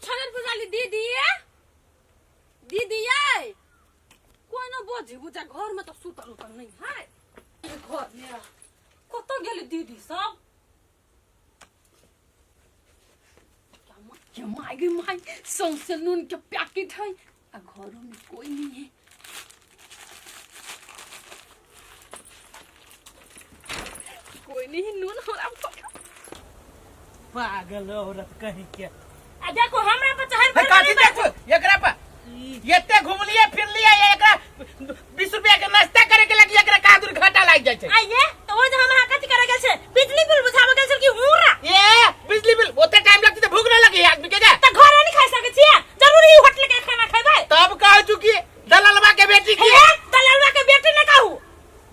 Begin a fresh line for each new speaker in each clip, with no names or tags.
छनर बुझाली दीदी दीदी ये कोनो बोझी बुझा घर में तो सुतल उतल नहीं है ये घर में कत गेली दीदी सब क्या माय गे my सौंसे नून के पैकेट है आ घरों में कोई नहीं है कोई नहीं है नून हमरा
पागल औरत कहीं के
आ देखो हमरा पर चढ़
हे काची देखो एकरा पर एते घुमलिए फिरलिए एकरा 20 रुपया के नाश्ता करे के लगी एकरा का दूर घाटा लाग जाय छै
आइए तो वो जो हम अहाँ कथी करे गेल छै बिजली बिल बुझाबे गेल छै कि हुरा
ए बिजली बिल ओते टाइम लगतै त भूख न लगी आदमी के जा
त घर नहीं खा सकै छियै जरूरी होटल के खाना खेबै
तब कहै छु कि दलालवा के बेटी की
हे दलालवा के बेटी ने कहू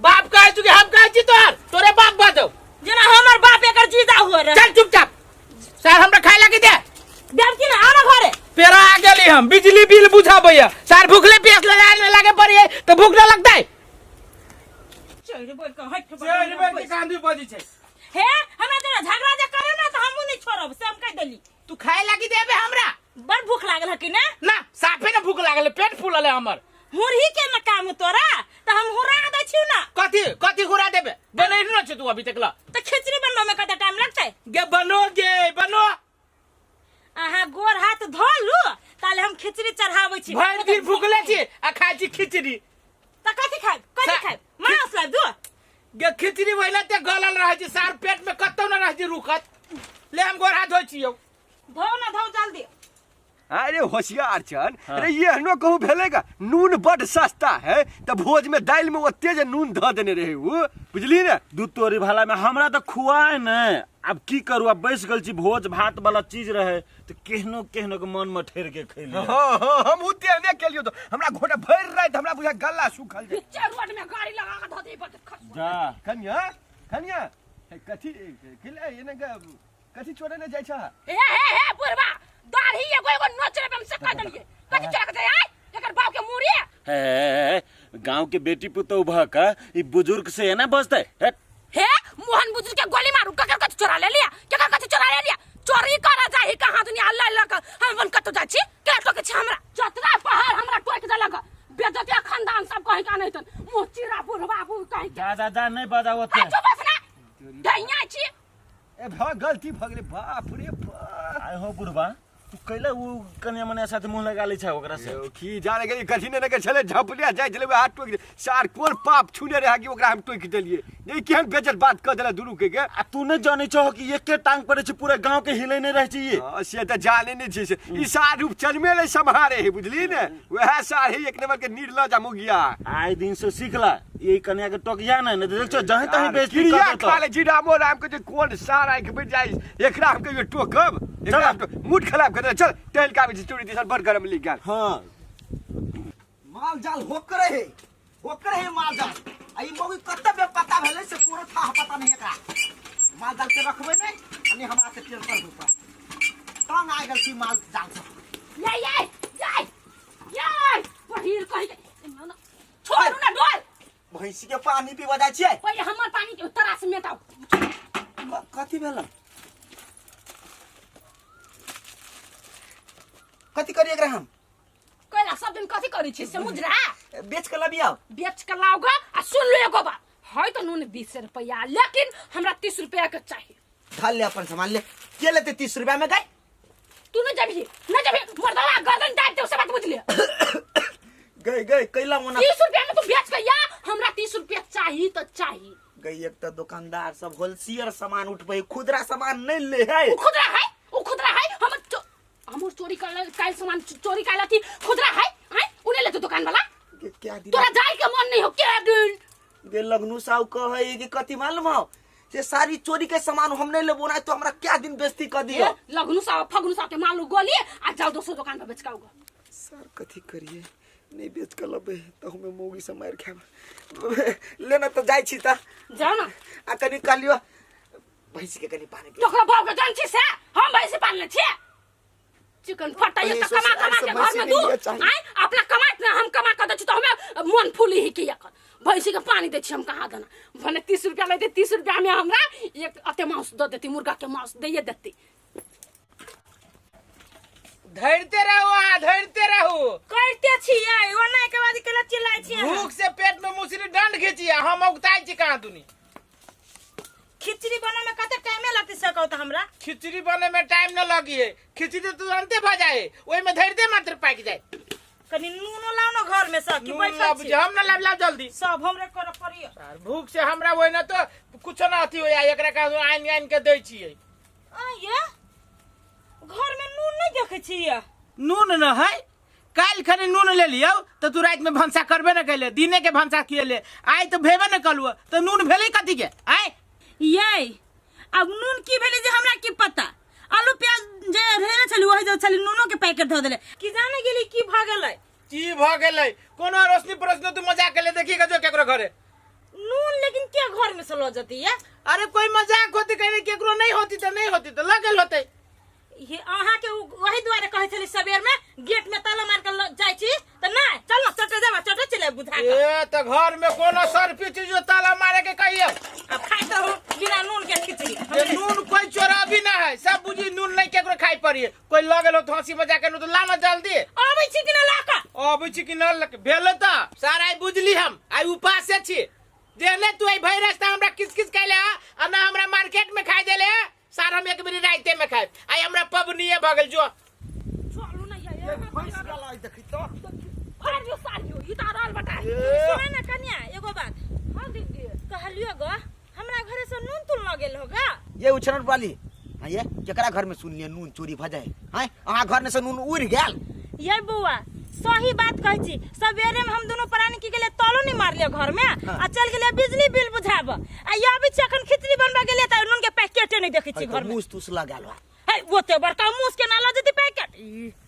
बाप कहै छु कि हम कहै छी तोहर तोरे बाप बाजौ
जेना हमर बाप एकर जीजा हुए रहे
चल चुपचाप सर हमरा खाए लागी दे
देब कि ना आना घरे
पेरा आ गेली हम बिजली बिल बुझाबैया सर भूखले प्यास लगा लागे पड़ी है तो भूख न लगतै
चढ़ बोल के हट
चढ़ बोल के कांदी बजी छै
हे हमरा जेना झगड़ा जे करे ना त हमहू नहीं छोड़ब से हम कह देली
तू खाए लागी देबे हमरा
बड़ भूख लागल है कि ना
ना साफे ना भूख लागल पेट फूलल है हमर
हुरही के न काम तोरा त हम हुरा दै छियौ ना
कथी कथी हुरा देबे बनै न छै तू अभी तक ला
त खिचड़ी बनबे में कते टाइम लगतै
गे बनो गे बनो
अहाँ गोर हाथ धो लू ताले हम खिचड़ी चढ़ाबै छी
भरि दिन भूखले छी आ खाइ छी खिचड़ी
त कथी खाइब कथी खाइब मांस लाइब दू
गे खिचड़ी वहिना ते गलल रहै छै सार पेट में कतौ न रहै छै रुकत ले हम गोर हाथ धोइ छियौ
धो ना धो जल्दी
अरे होशियार छन अरे ये हनो कहूँ भेलेगा नून बड सस्ता है त भोज में दालि में ओते जे नून ध देने रहे वो बुझली ने
दू तोरी भाला में हमरा तऽ खुआए ने आब की करू आब बैस गेल छी भोज भात वाला चीज रहे तऽ केहनो केहनो के मन में ठेर के खैली
हाँ हाँ हम उते ने केलियो तो हमरा घोटा भरि राति हमरा बुझा गला सूखल जाय
बीचे रोड में गाड़ी लगा के धो दे बस खस
जा
कनिया कनिया हे, कथी केले एने कथी चोरे ने जाइ छ
हे हे हे बुढ़वा दाढ़ी एगो एगो नोच रे हम से कह देलिए कथी चोरा के जाय एकर बाप के मुड़ी
हे गांव के बेटी पुतोह भ के ई बुजुर्ग से एना बजतै हे
हे मोहन बुजुर्ग के गोली मारू ककर कथी चोरा ले लिया केकर कथी चोरा ले लिया चोरी कर जाही कहाँ दुनिया अल्लाह लग हम अपन कतौ जाइ छी के टोके छी हमरा जतरा पहाड़ हमरा टोक देलक बेजतिया खानदान सब कहीं का नहीं तन मुँह चिरा बुढ़वा बुढ़ कहीं के
जा जा जा नहीं बजाओ ओते
ए, चुप बस ना ढैया छी
ए भ गलती भ गेलै बाप रे बाप
आय हो बुढ़बा तू कैला उ कन्या मन्या साथे मुंह लगा लै छ ओकरा से
यौ, की जाने गेली कथी ने के छलै झपलिया जाइ छलै हाथ टोकि दे सार कोन पाप छूने रहै कि ओकरा हम टोकि देलियै नहीं केहन बेजत बात कऽ देला दुनू के के
आ तू नहीं जानै छहो कि एके टांग पड़े छै पूरा गांव के हिलेने रहै छै ई
हाँ, से तऽ जाने नहि छै से ई सार रूप चलमे नहि सम्हारे है बुझली ने वएह सार है एक नंबर के निर्लज आ मुगिया
आइ दिन से सीख ला ई कन्या के टोकिया नहीं नहीं देख छो जहीं तहीं बेइज्जती
क्रिया
कर देतो
खा ले जी रामो राम के जे कोन सार आँखि बढ़ जाइ एकरा हम कहियो टोकब एकरा हम मूड खराब कर देला चल टहल के आबै छी चोरी दिसन बड़ गरम लिख गेल
हाँ
माल जाल होकरे है होकरे है माल जाल आ ई मौगी कते बे पता भेलै से कोनो थाह पता नहीं एकरा माल जाल के रखबै नहीं आ नहीं हमरा से टेंशन होता तंग आ गेल छी माल जाल से
ये ये ये ये बहिर कहि के छोड़ू ना डोल
भैंसी के पानी पीबऽ जाइ छियै
पहिले हमर पानी के तरास मेटाउ
कथी भेल कथी करी एकरा हम
कैला सब दिन कथी करै छी से मुजरा
बेच के लबियाओ
बेच के लाओ ग आ सुन लो एगो बात है तो नून 20 रुपया लेकिन हमरा 30 रुपया के चाहिए
धर ले अपन सामान ले के लेते 30 रुपया में गए
तू न जबही न जबही मर्दवा गर्दन दाब दे से बात बुझ ले
गई गई कैला मना
30 रुपया में तू बेच के या हमरा 30 रुपया चाहिए तो चाहिए
गई एक तो दुकानदार सब होलसेलर सामान उठबै खुदरा सामान नहीं ले है
उ खुदरा है उ खुदरा है हमर हमर चोरी कर काल सामान चोरी काल थी खुदरा है हैं उने ले तो दुकान वाला
गे क्या दिन
तोरा जाय के मन नहीं हो क्या दिन
गे लगनू साहु कहे कि कथी मालूम हो से सारी चोरी के सामान हम नहीं लेबो ना तो हमरा क्या दिन बेइज्जती कर दियो
ए, लगनू साहब फगनू साहब के मालू गोली आ जाओ दोसर दुकान पर बेच के आओ
सर कथी करिए नहीं बेच के लबे तो हमें मौगी से मार खाब लेना तो जाय छी त
जाओ ना
आ कनी कहलियो भैंसी के कनी पानी पिया
तोकरा बाप के जान छी से हम भैंसी पालने छियै चिकन फटा ये
अरे
तो कमा
ससुराल
कमा
से
के घर
भैंसी
में
नहीं
दू
लिया चाहिए।
आय अपना कमात ना हम कमा के दै छी तो हमें मन फूली ही किया कर भैंसी के पानी दै छी हम कहाँ देना भने 30 रुपया लेते 30 रुपया में हमरा एक अते मांस दऽ देती मुर्गा के मांस दैये देती।
धैरते रहू अहाँ, धैरते रहू।
करते छियै ओना के बाद केला चिल्लाइ छियै।
भूख से पेट में मुसरी डंड घीचिया, हम औगताइ छी कहाँ दुनी।
खिचड़ी बने में कते टाइमे लगतै से कहू त हमरा?
खिचड़ी बने में टाइम न लगी है, खिचड़ी तो तुरंते भ जाए, ओइ में धैरते मात्र पाकि जाए।
कनी नूनो लाओ न घर में सब की
नून
बैठल
लाब
छी।
जे हम न लाब, लाब जल्दी।
सब हमरे करे पड़ी।
आर भूख से हमरा ओइ न तो कुछो न अथी होया, एकरा का आनि आनि के दै छियै।
आ ये घर में नून नहीं देखे छियै।
नून न है, काल्हि खनी नून ले लियौ त तू राति में भनसा करबे न कैले, दिने के भनसा किएले, आइ तो भेबे न कलुओ त नून भेलै कथी के? आइ
ये अब नून की भेलै जे हमरा की पता? आलू प्याज जे रहले छली वही जे छली नूनो के पैकेट धऽ देले, की जाने गेली की भऽ गेलै।
की भऽ गेलै? कोनो रोशनी परोसनी तू मजाक केले देखी के जो केकरो घरे
नून, लेकिन के घर में से लऽ जती ये?
अरे कोई मजाक होती कहीं केकरो नहीं होती त नहीं होती त लगल होते।
ये अहाँ के वही दुआरे कहै छली सबेर में गेट में ताला मार के जाइ छी त नै चल न चटे जाबा चटे चले बुझा के।
ए त घर में कोनो सरपी चीज जो ताला मारे के कहियो।
अब खाइ त हो बिना नून के खिचड़ी।
ये नून कोई चोरा भी ना है, सब बुझी नून नहीं केकरो खाइ पड़ी, कोई लगल हो तो हंसी मजाक के तो लाना जल्दी।
आबै छी कि ना लाका?
आबै छी कि ना लक भेल त सारा आई बुझली हम, आई उपासे छी। देले तू आई भई रास्ता हमरा किस किस कैले आ ना हमरा मार्केट में खाइ देले, सार हम एक बेरी राइते में खाए। आई हमरा पबनीए भ गेल जो।
चलू ना ये
भैंस वाला देखी तो।
फाड़ियो सारियो ई त रहल बटा। सुन ना कन्या एगो बात। हां दीदी कहलियो ग हमरा घरे से नून तुल न गेल होगा।
ये उछरन वाली हां ये केकरा घर में सुनलिए नून चोरी भ जाए? हां अहाँ घर में से नून उड़ गेल।
ये बुआ सही बात कहै छी, सवेरे में हम दोनों प्राणी की गेले तलो नहीं मारलियो घर में आ चल गेले बिजली बिल बुझाब आ ये अभी अखन खिचड़ी बनबा गेले त नून के पैकेटे नहीं देखै छी घर में।
मूस तूस लगाल बा।
हे वो ते बड़का मूस के ना ल जती पैकेट।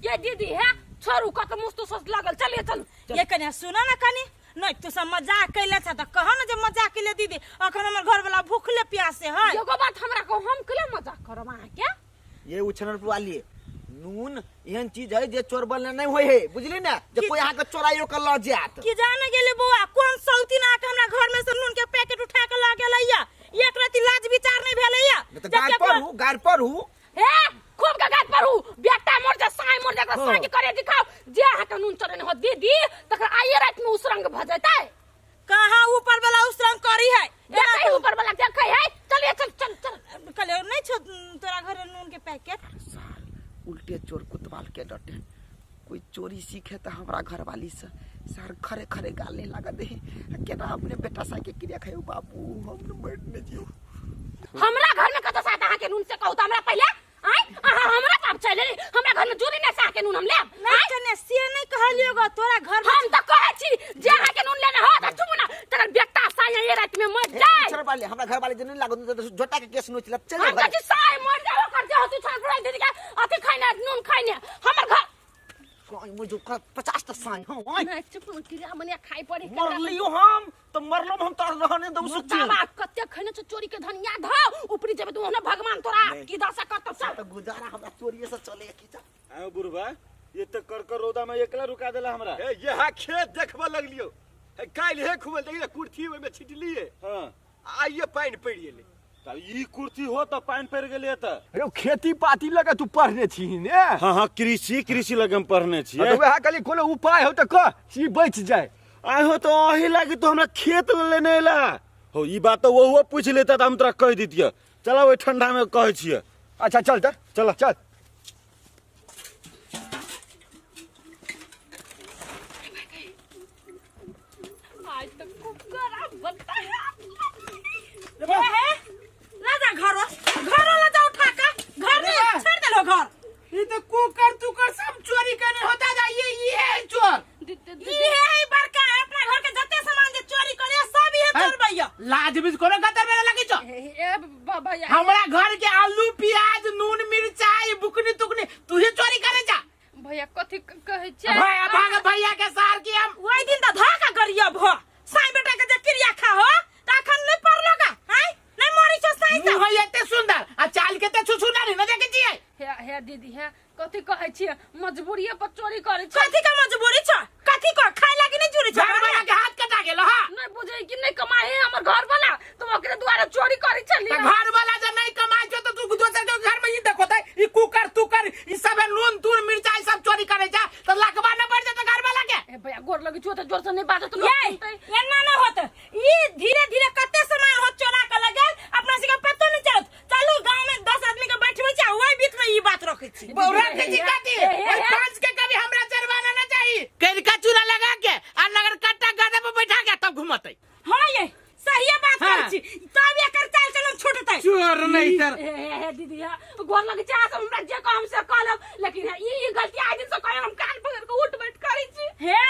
ये दीदी है छोड़ू कत मूस तूस लागल, चलिए चल। ये कन्या सुन ना कनी नहीं तू सब मजाक कैले छ त कह न जे मजाक कैले दीदी, अखन हमर घर वाला भूखले प्यासे है। एगो बात हमरा को हम केला मजाक करब अहाँ के?
ये उछनर वाली नून एहन चीज है जे चोरबल नहीं होय है, बुझली ना, जे कोई अहाँ के चोराइयो के ल जात।
की जाने गेले बौआ कोन सौतीन आके हमरा घर में से नून के पैकेट उठा के ल गेलैया, एक राति लाज विचार नहीं भेलैया।
त गाड़ पर हूं, गाड़ पर हूं।
हे खूब के गाड़ पर हूं, बेटा मर जा साई मर जा साई के करे दिखाओ जे अहाँ के नून चोरने हो दीदी, तकर आइए रात में उसरंग भ जतै। कहां ऊपर वाला उसरंग करी है? देखै ऊपर वाला देखै है। चलिए चल चल चल कहले नहीं छो तोरा घर नून के पैकेट।
उल्टे चोर कुतवाल के डटे, कोई चोरी सीखे तो हमरा घर वाली से सार खरे खरे गाले लगा दे केना अपने बेटा सा के क्रिया खायो बाबू हम न बैठने जियो।
हमरा घर में कत साथ अहाँ के नून से कहू त हमरा पहिले आइ अहाँ हमरा पाप चले हमरा घर में चोरी नै सा के नून हम लेब। नहीं कने से नहीं कहलियो ग तोरा घर हम त कहै छी जे अहाँ के नून लेने हो त चुप ना, तकर बेटा साई ये रात में मर जाए।
चल वाले हमरा घर वाले जे नहीं लागो त जोटा के केस नोच चल
हम त साई मर जाओ कर जे हो तू छोड़ बुराई दीदी के अथि खाइने नून खाइने हमर घर
कोई मुझे 50 त साई हो।
नहीं चुप क्रिया मनिया खाइ पड़ी
मरलियो हम त मरलो हम त रहने दऊ सुची
बाबा कते खैने छ चोरी के धनिया धौ ऊपरी जेबे तू ओना भगवान तोरा की दशा करत सब
त गुजारा हमरा चोरीए से चले की जा।
आयो बुढ़बा ये त कर कर रौदा में एकला रुका देला हमरा।
ए यहा खेत देखबा लगलियो, ए काल हे खुबल देखि कुर्सी ओइ में छिटलिए। हां आइए पानि पड़ि गेलै।
त ई कुर्सी हो त पानि पड़ गेलै त।
अरे खेती पाती लगा तू पढ़ने छी ने?
हां हां कृषि कृषि लगे हम पढ़ने छी।
त वएह कहली कोनो उपाय हो त कह सी बच जाए।
आइ हो तो अही लागी तो हमरा खेत लेने एला हो, ई बात तो वहुओ पूछ लेता त हम तोरा कह दितिय। चला ओइ ठंडा में कहै छियै।
अच्छा चल त
चल
चल।
आज तो खूब गरम बनता है। लाजा घरो घरो लाजा उठा के घर में छोड़ देलो घर।
ई तो कुकर तुकर सब चोरी करने होता जा, ये है चोर,
ये है बड़का अपना घर के जते सामान जे चोरी करे सब ये चोरबैया।
लाज बीज कोनो गतर में लगी छो।
ए बाबा
हमरा घर के आलू प्याज नून मिरचाई बुकनी तुकनी तू ही चोरी करे जा।
भैया कथि कहै छै?
भैया भाग भैया के सार की हम
ओइ दिन त धोखा करियो भ साई बेटा के जे क्रिया खा हो त अखन नै पड़लो का हाय नै मरी छो साई
त मुंह एते सुंदर आ चाल के ते छुछुना नहीं न देखे छियै।
हे हे दीदी हे कथि कहै छियै? मजबूरीए पर चोरी करै छै। कथि के मजबूरी छ? कथि को खाय लागी नै चोरी छ?
घर वाला के हाथ कटा गेल हां।
नै बुझै कि नै कमाए है हमर घर वाला त ओकरे द्वारा चोरी करै छली।
त घर वाला जे नै कमाय छ त तू दोसर के घर में ई देखोतै ई कुकर तुकर ई सब नून तून मिरचाई चोरी करे जा त लाखबा न बढ़ जेतै घर वाला के।
ए भैया गोर लगे छो त जोर से नहीं बाजत लोग
ये
सुनतै।
एना न होत। ई धीरे धीरे कते सामान हो चोरा के लगल अपना सबके पतो नहीं चलत। चलू गांव में 10 आदमी के बैठबै छी आ ओहि बीच में ई बात रखै छी।
बौरा के जी कथी
ए, ए,
ओइ
ए।
पांच के कभी हमरा चरवाना ना चाही। करिका चूड़ा लगा के आ नगर कट्टा गदे पर बैठा के तब घुमतै।
हां ये सही बात
हाँ।
करै छी, तब एकर चाल चलन छूटतै।
चोर नहीं तर।
ए, ए, ए, दीदी हा, गोर लगे छै, आज हमरा जे कहम से कहलब, लेकिन हा, ई गलती आइ दिन से कहब, हम कान पकड़ के उठ बैठ करै छी।
हे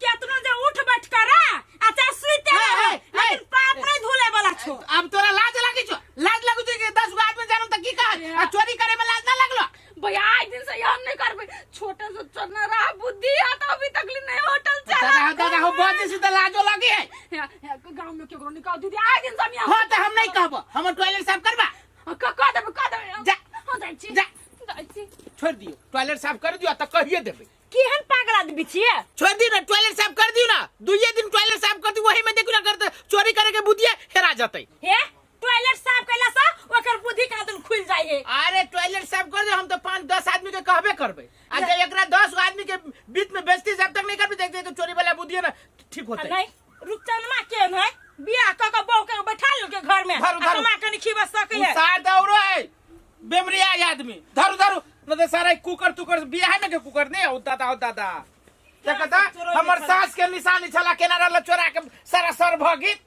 केतनो जे उठ बैठ करा आ चाहे सुइते
हे,
रह,
हे, हे।
लेकिन पाप नहीं धुले वाला छो।
अब तोरा लाज लागे छो? लाज लागै छो कि 10 गो आदमी जानम त की कहत? आ चोरी करे में लाज ना लागलो?
भैया आज दिन से हम नहीं करबे, छोटे से चोरना रहा बुद्धि है तो अभी तक ले नहीं होटल चला।
दादा दादा हो बाजे से त लाजो लागे है।
हे, हे, गांव में केकरो नहीं कहो दीदी, आज दिन से हम यहाँ-
हां त हम नहीं कहबो, हमर टॉयलेट साफ करबा।
हाँ, कह देबे, कह देबे।
जा।
हाँ, जाइ छी।
जा।
जाइ छी।
छोड़ दियो, टॉयलेट साफ कर दियो त कहिए देबे।
केहन पागल आदमी छियै?
छोड़ दियो ना, टॉयलेट साफ कर दियो ना, दुइये दिन टॉयलेट साफ कर दियो, वही में देखियो ना करते चोरी करे के बुद्धि हेरा जतै।
हे टॉयलेट साफ कैला से ओकर बुद्धि का दिन खुल जाय है।
अरे टॉयलेट साफ कर दे, हम तो 5-10 आदमी के कहबे करबे। आ जब एकरा 10 आदमी के बीच में बेइज्जती जब तक नहीं करबे, देखते तो चोरी वाला बुद्धि है ना ठीक होते।
नहीं रुपचनमा केहन है, बियाह क के बहू के बैठा लेलकै घर में,
धरू, धरू।
आ कमा के नहीं खिबा सकै है।
सार दौड़ो है बेमरिया आदमी, धरू धरू न तो सारा कुकर तुकर बियाह में के कुकर नहीं हो दादा हो दादा। देखता हमर सास के निशानी छला केना रहल चोरा के सारा सर भ गेल।